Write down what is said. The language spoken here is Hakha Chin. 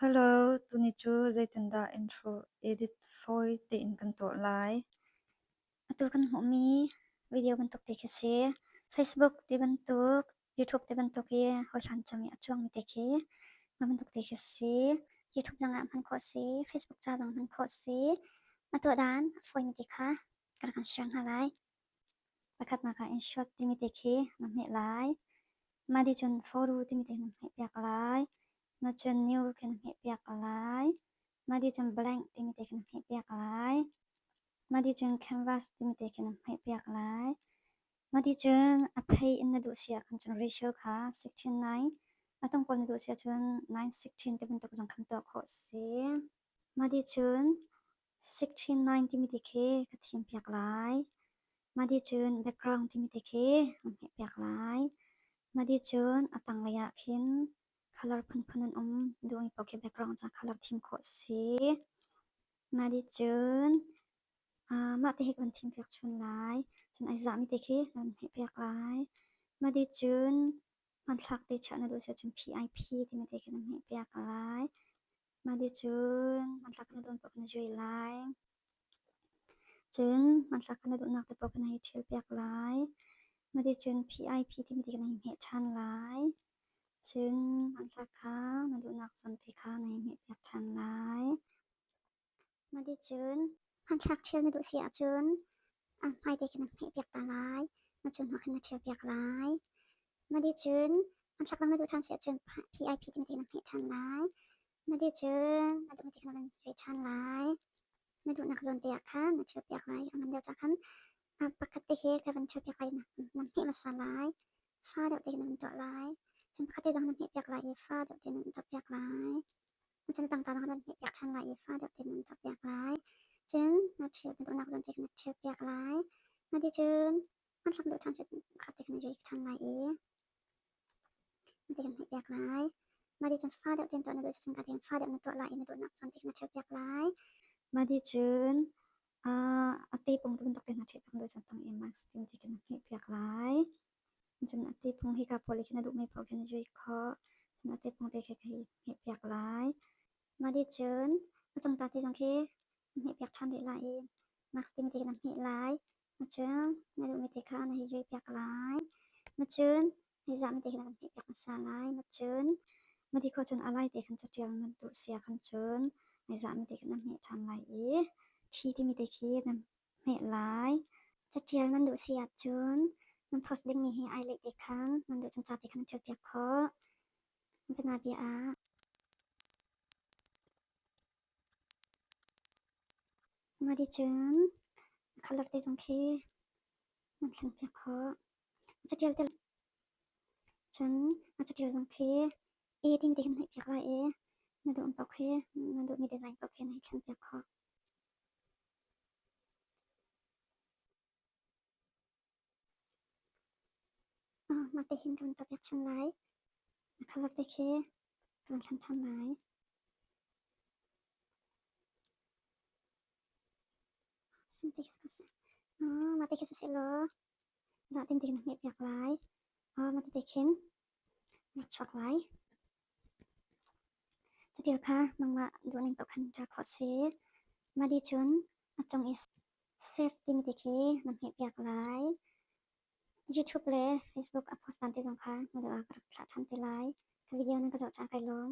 Hello, tuni cu zeitindah intro edit fawi tein kan tuah lai? Atu kan hmuhmi video bantuk te khi si. Facebook ti bantuk, YouTube ti bantuk i hawihlan cem i a cuangmi te khi mah bantuk te khi si. YouTube zong ah hman khawh si, Facebook ca zong hman khawh si. A tuah dan a fawimi te kha ka rak kan share hna lai. Pakhatnak ah InShot timi te khi na hmeh lai. Mah dih cun Photo timi te na hmeh piak lai. Mah cun New khi na hmeh piak lai. Mah dih cun Blank timi te khi na hmeh piak lai. Mah dih cun Canvas timi te khi na hmeh piak lai. Mah dih cun a phei in na duh si ahkhan cun ratio kha 16:9 a tung pawl na duh si ahcun 9:16 ti bantuk zong khan tuah khawh a si. Mah dih cun 16:9 timi te khi ka thim piak lai. Mah dih cun background timi te khi ka hmeh piak lai. Mah dih cun a tanglei ah khin color phunphun an um. Duhmi paoh khi background caah color thim khawh a si. Mah dih cun mah te hi ka van thim piak chun lai. Cun ai zahmi te khi ka van hmeh piak lai. Mah dih cun hmanthlak te chiah na duh si ahcun PIP timi te khi na hmeh piak lai. Mah dih cun hmanthlak na duh paoh na zui lai. Cun hmanthlak na duhnak te paoh na hei ṭhial piak lai. Mah dih cun PIP timi te khi na hei hmeh ṭhan lai. Cun hmanthlak kha na duhnak zawn te kha na hei hmeh piak ṭhan lai. Mah dih cun hmanthlak ṭhial na duh si ahcun a hmaite khi na hmeh piak ta lai. Na cu hnu khin na ṭhial piak lai. Mah dih cun hmanthlak dang na duh ṭhan si ahcun PIP timi te na hmeh ṭhan lai. Mah dih cun na duhmi te kha na van suai ṭhan lai. Na duhnak zawn te ah khan na ṭhial piak lai. A ngan deuh caah khan pakhat te hi ka van ṭhial piak lai na hmeh hmasa lai. Fa deuh te na van tuah lai. Cun pakhat te zong na hmeh piak lai i fa deuh te na van tuah piak lai. Cun tangka zong na hmeh piak ṭhan lai i fa deuh tein na tuah piak lai. Cun na ṭhial na duhnak zawn te kha na ṭhial piak lai. Mah ti cun hmanthlak duh ṭhan seh pakhat te kha na zui ṭhan lai i mah ti kan hmeh piak lai. Mah ti cun fa deuh tein tuah na duh cun ka tein fa deuh na tuah lai i na duhnak zawn te kha na ṭhial piak lai. Mah ti cun a te pung bantuk te na ṭhial piak duh cun tang i mask ti kha na hmeh piak lai. Cun a te pung hika pawl khi na duhmi paoh khi na zui khawh. Cun a te pung te khi ka hei hmeh piak lai. Mah dih cun a cungta te zong khi na hmeh piak ṭhan rih lai i mask timi te khi na hmeh lai. Cun na duhmi te kha na hei zui piak lai. Cun hei zahmi te khi na van hmeh piak hmasa lai. Cun mah ti khawh cun a lai te khan caṭial na duh si ahkhan cun hei zahmi te kha na hmeh ṭhan lai i ṭhi timi te khi na hmeh lai. Caṭial nan duh si ahcun nan post dingmi hi ai leh te khan nan duh cun ca te khan nan ṭial piak khawh. Bianabia ah. Mah ti cun colour te zong khi nan thlen piak khawh. Caṭial te cun a caṭial zong khi A timi te khan hmeh piak lai i na duh paoh khi na duhmi design paoh khi na hei thlen piak khawh. Mah te hin ka van tuah piak chun lai. A colour te khi ka van thlen ṭhan lai. Sin te khi si Mah te khi siseh law zah tin te na hmeh piak lai. Mah te khin na chuak lai. Catial kha nangmah duhning paoh khan ṭa khawh si. Mah dih cun a cung i save timi te khi na hmehpiak lai. YouTube le Facebook a post dan te zong kha hmu deuh ah ka rak thlah ṭhan te lai. Ka video nan ka zoh caah kai lawm.